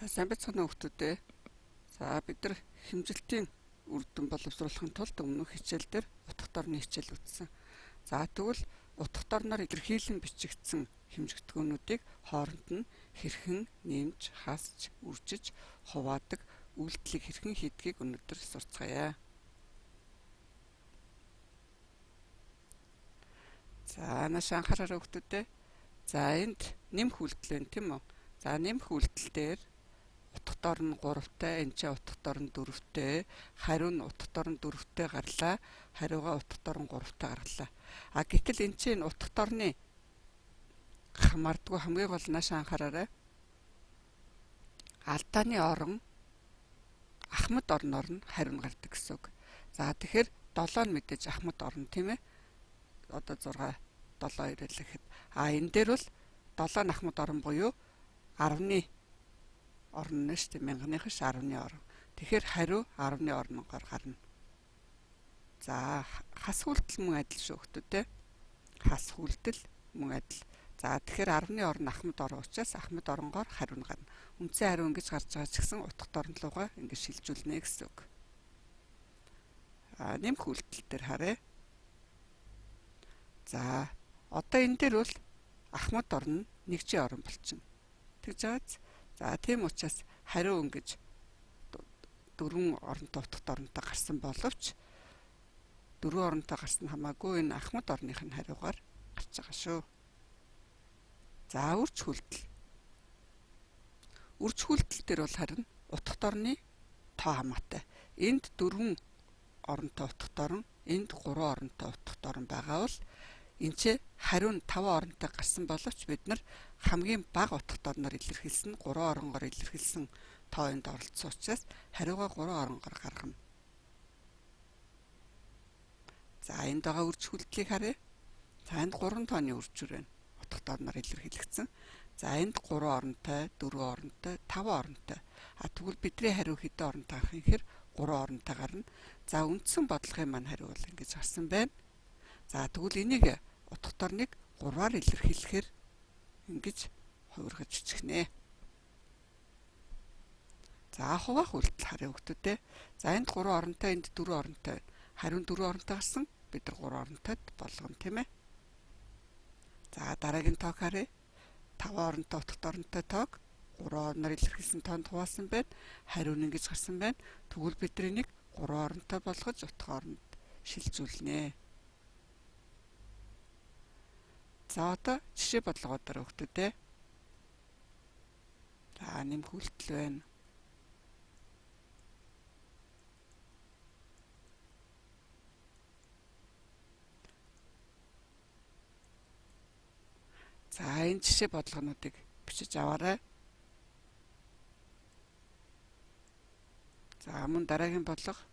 За сайн байцгаана уу хүмүүстээ. За бид нар хэмжилтийн үр дүн боловсруулахын тулд өмнөх хичээл дээр утга дорны хичээл үзсэн. За тэгвэл утга дорноор илэрхийлэн бичигдсэн хэмжигдэхүүнүүдийг хооронд нь хэрхэн нэмж, хасч, үржиж, хуваадаг үйлдэлийг хэрхэн хийдгийг өнөөдөр сурцгаая. За нааш анхаараарай хүмүүстээ. За энд нэмэх үйлдэл байна тийм үү? За нэмэх үйлдэл дээр утга дор нь 3-тай, энэ ч утга дор нь 4-тэй, хариу нь утга дор нь 4-тэй гарлаа, хариугаа утга дор нь 3-тай гаргалаа. А гэтэл энэ чинь утга дорны хамаардгүй хамгийн гол нааш анхаараарай. Алдааны орон ахмад орноор нь хариу нь гардаг гэсэн үг. За тэгэхээр 7 нь мэдээж ахмад орн тийм ээ. Одоо 6 7 2 л гэхэд а энэ дээр бол 7 нь ахмад орон буюу 10-ны орн нь шүү дээ. Мянганых ш 10-ны орон. Тэгэхээр хариу 10-ны орнонгоор гарна. За хас үйлдэл мөн адил шүү хүмүүстээ. Хас үйлдэл мөн адил. За тэгэхээр 10-ны орн ахмад орон учраас ахмад оронгоор хариу нь гарна. Үндсэн хариу ингэж гарч байгаа ч гэсэн утга дорн руугаа ингэж шилжүүлнэ гэсэн үг. А нэмэх үйлдэл дээр харъя. За одоо энэ дээр бол ахмад орн нэгжийн орон болчихно. Тэгж байгааз. За тийм учраас хариу ингэж дөрвөн оронтой утгат оронтой гарсан боловч дөрвөн оронтой гарсан хамаагүй энэ ахмад орных нь хариугаар гарч байгаа шүү. За үрж хүлдэл. Үрж хүлдэл дээр бол харин утгат орны тоо хамаатай. Энд дөрвөн оронтой утгат орон, энд гурван оронтой утгат орон байгаа бол энэ ч хариу нь 5 оронтой гарсан боловч бид нар хамгийн бага утга дорноор илэрхийлсэн 3 оронгоор илэрхийлсэн тоо энд оролцсон учраас хариугаа 3 оронгоор гаргана. За энд байгаа үрж хүлдлийг харъя. За энд 3 тооны үржүр байна. Утга дорноор илэрхийлэгдсэн. За энд 3 оронтой, 4 оронтой, 5 оронтой. А тэгвэл бидний хариу хэдэн оронтой гарах юм хэр 3 оронтой гарна. За үндсэн бодлогын маань хариу бол ингэж гарсан байна. За тэгвэл энийг утга дорныг 3-аар илэрхийлэхээр ингэж хувиргаж бичихнэ. За хуваах үйлдэл харъя хүмүүстээ. За энд 3 оронтой, энд 4 оронтой. Хариу нь 4 оронтой гарсан. Бид нар 3 оронтойд болгоно тийм ээ. За дараагийн тоог харъя. 5 оронтой утга дорнтой тоог 3 орноор илэрхийлсэн тоонд хуваасан байна. Хариу нь ингэж гарсан байна. Тэгвэл бид нар энийг 3 оронтой болгож утга оронд шилжүүлнэ. За одоо жишээ бодлогоодоор өгтөө. За нэмэх үйлдэл байна. За энэ жишээ бодлогонуудыг бичиж аваарай. За мөн дараагийн бодлого.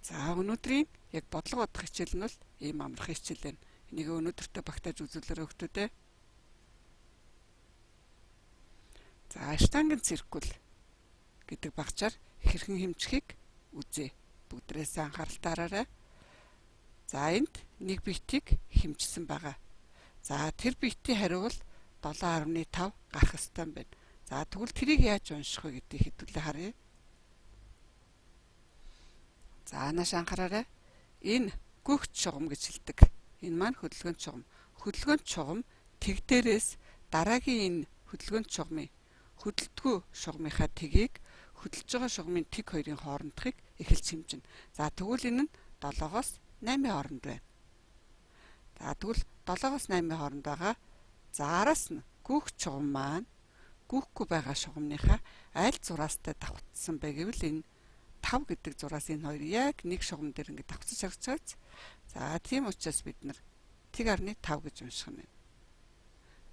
За өнөөдрийн яг бодлого бодох хичээл нь бол ийм амархан хичээл байна. Энийг өнөөдөртөө багтааж үзүүлээрэй хүмүүстээ. За штангийн циркул гэдэг багцаар хэрхэн хэмжихийг үзье. Бүгдээрээс анхааралтай хараарай. За энд нэг битийг хэмжсэн байгаа. За тэр битийн хариу бол 7.5 гарах ёстой юм байна. За тэгвэл тэрийг яаж унших вэ гэдгийг хэдүүлээ харъя. За нааш анхаараарай. Энэ гүгч шугам гэж хэлдэг. Энэ маань хөдөлгөөн шугам. Хөдөлгөөн шугам тэг дээрээс дараагийн энэ хөдөлгөөн шугамын хөдөлдгөө шугамынхаа тэгийг хөдөлж байгаа шугамын тэг хоёрын хоорондохыг эхэлж хэмжинэ. За тэгвэл энэ нь 7-оос 8-ын хооронд байна. За тэгвэл 7-оос 8-ын хооронд байгаа. За араас нь гүөх шугам маань гүхгүй байгаа шугамныхаа аль зураастай давхцсан бэ гэвэл энэ 5 гэдэг зураас энэ хоёр яг нэг шугам дээр ингээд давхцаж харагдаж байгаа. За тийм учраас бид нар 1.5 гэж унших нь.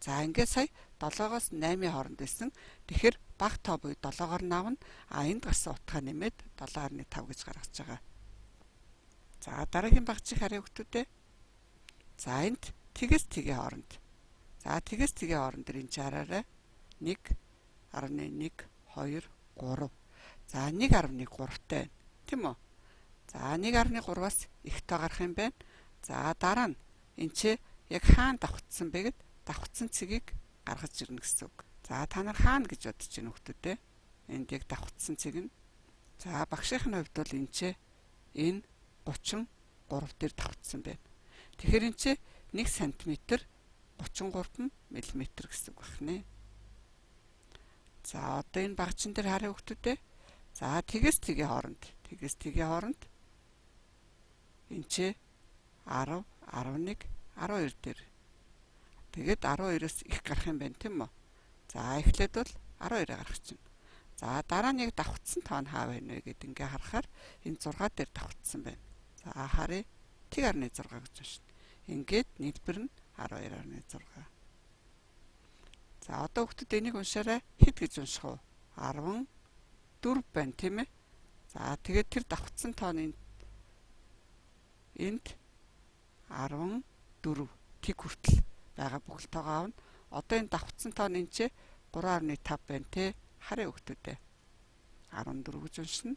За ингээд сая 7-оос 8-ын хооронд байсан. Тэгэхээр бага тоо буюу 7-оор навна. А энд гарсан утгаа нэмээд 7.5 гэж гаргаж байгаа. За дараагийн багцыг харъя хүмүүстээ. За энд тэгээс тэгийн хооронд. За тэгээс тэгийн хооронд дээр энэ хараарай. 1.1 2 3. За 1.3-тай байна. Тийм үү? За 1.3-аас их тоо гарах юм байна. За дараа нь Энд чи яг хаана давхцсан бэ гэд давхцсан цэгийг гаргаж ирнэ гэсэн үг. За та нар хаана гэж бодож байна хүмүүс ээ? Энд яг давхцсан цэг нь. За багшийн хувьд бол энэ чи энэ 33 дээр давхцсан байна. Тэгэхээр энэ чи 1 см 33 мм гэсэн үг байна. За одоо энэ багчин дээр харъя хүмүүс ээ. За тэгээс тэгийн хооронд, тэгээс тэгийн хооронд энэ чи 10, 11, 12 дээр. Тэгээд 12-оос их гарах юм байна тийм үү? За эхлээд бол 12-аа гарах чинь. За дараа нь яг давхцсан тоон хаа байна вэ гэд ингээ харахаар энэ 6 дээр давхцсан байна. За харъя. 1.6 гэж уншина. Ингээд нийлбэр нь 12.6. За одоо хүүхдүүд энийг уншаарай. Хэд гэж унших вэ? 14 байна тийм ээ. За тэгээд тэр давхцсан тоон энд 14 тэг хүртэл байгаа бүх тоогоо авна. Одоо энэ давхцсан тоон энэ чи 3.5 байна те. Харъя хүүхдүүдээ. 14 гэж уншина.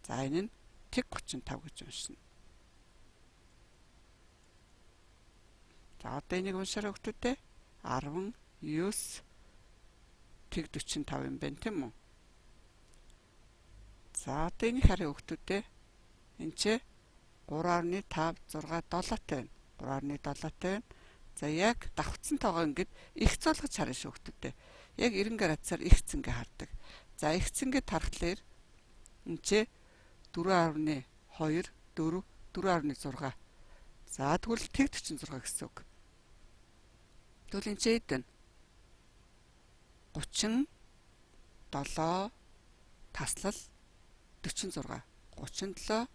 За энэ нь тэг 35 гэж уншина. За одоо энийг уншаарай хүүхдүүдээ. 19 тэг 45 юм байна тийм үү? За одоо энийг харъя хүүхдүүдээ. Энд чи 3.5 6 7-тай байна. 3.7-тай байна. За яг давхцсан тоогоо ингээд их золгож харна шүү хүүхдүүдээ. Яг 90 градусаар их цэнгээ хардаг. За их цэнгээ тархлаар энэ чи 4.2 4 4.6. За тэгвэл тэг 46 гэсэн үг. Тэгвэл энэ чи хэд вэ? 37 таслал 46. 37 146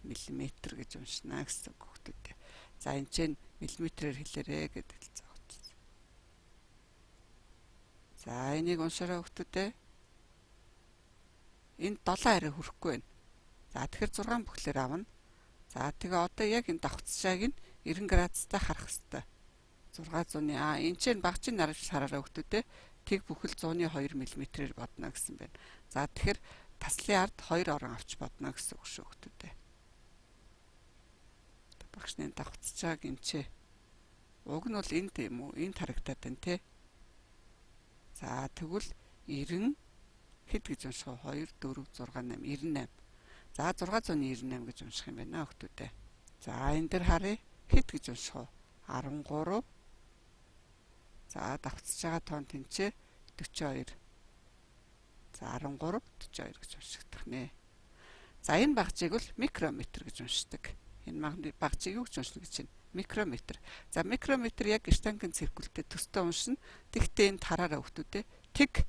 мм гэж уншина гэсэн үг хүүхдүүдээ. За энэ чинь миллиметрээр хэлээрэ гэдэг л зогссон. За энийг уншаарай хүүхдүүдээ. Энд 7 арай хүрэхгүй байна. За тэгэхээр 6 бүхлээр авна. За тэгээ одоо яг энэ давхцшааг нь 90 градустай харах хэвээр. 600-ны энэ чинь багчин наравч хараарай хүүхдүүдээ. Тэг бүхэл 102 мм-ээр бодно гэсэн байна. За тэгэхээр таслын ард 2 орон авч бодно гэсэн үг шүү хүүхдүүдээ. Багшны давхцшааг энэ чи уг нь бол энд юм уу? Энд харагдаад байна те. За тэгвэл 90 хэд гэж унших вэ? 2 4 6 8 98. За 698 гэж унших юм байна хүүхдүүдээ. За энэ дээр харъя. Хэд гэж унших вэ? 13. За давхцаж байгаа тоон тэнцээ 42. За 13 42 гэж уншигдах нэ. За энэ багцыг бол микрометр гэж уншдаг. Энэ багцыг юу гэж уншина гэж байна? Микрометр. За микрометр яг штангийн циркултэй төстэй уншина. Тэгтээ энэ тараараа хүүхдүүдээ тэг.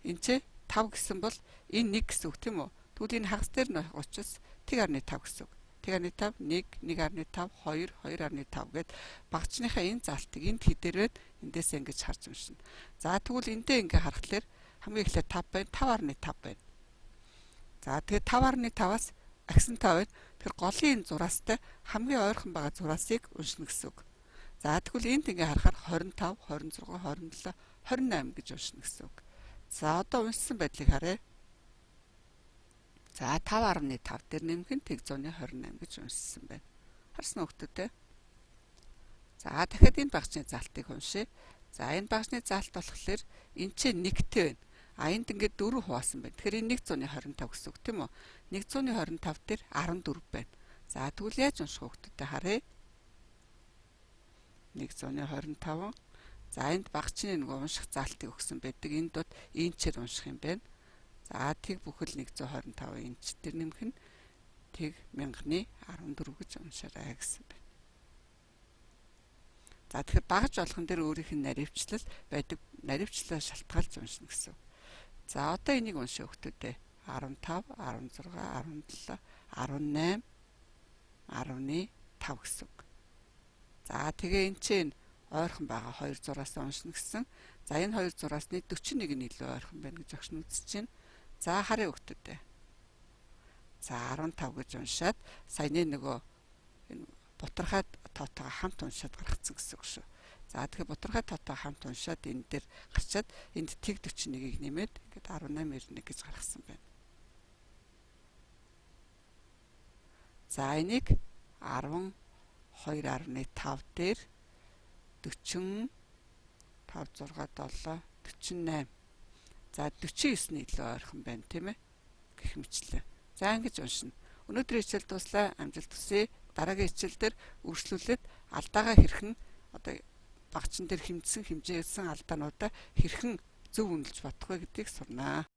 Энэ чи 5 гэсэн бол энэ 1 гэсэн үг тийм үү? Тэгвэл энэ хагас дээр нь учраас 1.5 гэсэн үг. 1.5 1 1.5 2 2.5 гэд багцныхаа энэ залтыг энд хэдэрээд эндээсээ ингэж харж уншина. За тэгвэл эндээ ингээ харахаар хамгийн эхлээд 5 байна. 5.5 байна. За тэгээд 5.5-аас агсан 5 байна. Тэр голын энэ зураастай хамгийн ойрхон байгаа зураасыг уншина гэсэн үг. За тэгвэл энд ингээ харахаар 25, 26, 27, 28 гэж уншина гэсэн үг. За одоо уншсан байдлыг харъя. За 5.5 дээр нэмэх нь тэг 128 гэж уншсан байна. Харсан уу хүүхдүүдээ? За дахиад энэ багцны залтыг уншъя. За энэ багцны залт болохоор энэ ч нэгтэй байна. А энд ингээд 4 хуваасан байна. Тэгэхээр энэ 125 гэсэн үг тийм үү? 125 дээр 14 байна. За тэгвэл яаж унших хүүхдүүдээ харъя. 125. За энд багчны нөгөө унших залтыг өгсөн байдаг. Энд бод инчээр унших юм байна. За тэг бүхэл 125 инч дээр нэмэх нь тэг 1014 гэж уншаарай гэсэн байна. За тэгэхээр багаж болгон дээр өөрийнх нь наривчлал байдаг. Наривчлалаа шалтгаалж уншина гэсэн. За одоо энийг уншаа хүүхдүүдээ. 15, 16, 17, 18, 10.5 гэсэн үг. За тэгээ энэ чинь ойрхон байгаа 2 зураас уншина гэсэн. За энэ 2 зураасны 41 нь илүү ойрхон байна гэж огш нь үзэж байна. За харъя хүүхдүүдээ. За 15 гэж уншаад саяны нөгөө энэ бутархай тоотойгоо хамт уншаад гаргацсан гэсэн үг шүү. За тэгэхээр бутархай тоотойгоо хамт уншаад энэ дээр гарчаад энд тэг 41-ийг нэмээд ингээд 1891 гэж гаргасан байна. За энийг 12.5 дээр 40 5 6 7 48. За, 49 нь илүү ойрхон байна, тийм ээ, гэх мэтчилэн. За, ингэж уншина. Өнөөдрийн хичээл дууслаа. Амжилт хүсье. Дараагийн хичээл дээр үргэлжлүүлээд алдаагаа хэрхэн одоо багачин дээр хэмжсэн, хэмжээсэн алдаануудаа хэрхэн зөв үнэлж бодох вэ гэдгийг сурнаа.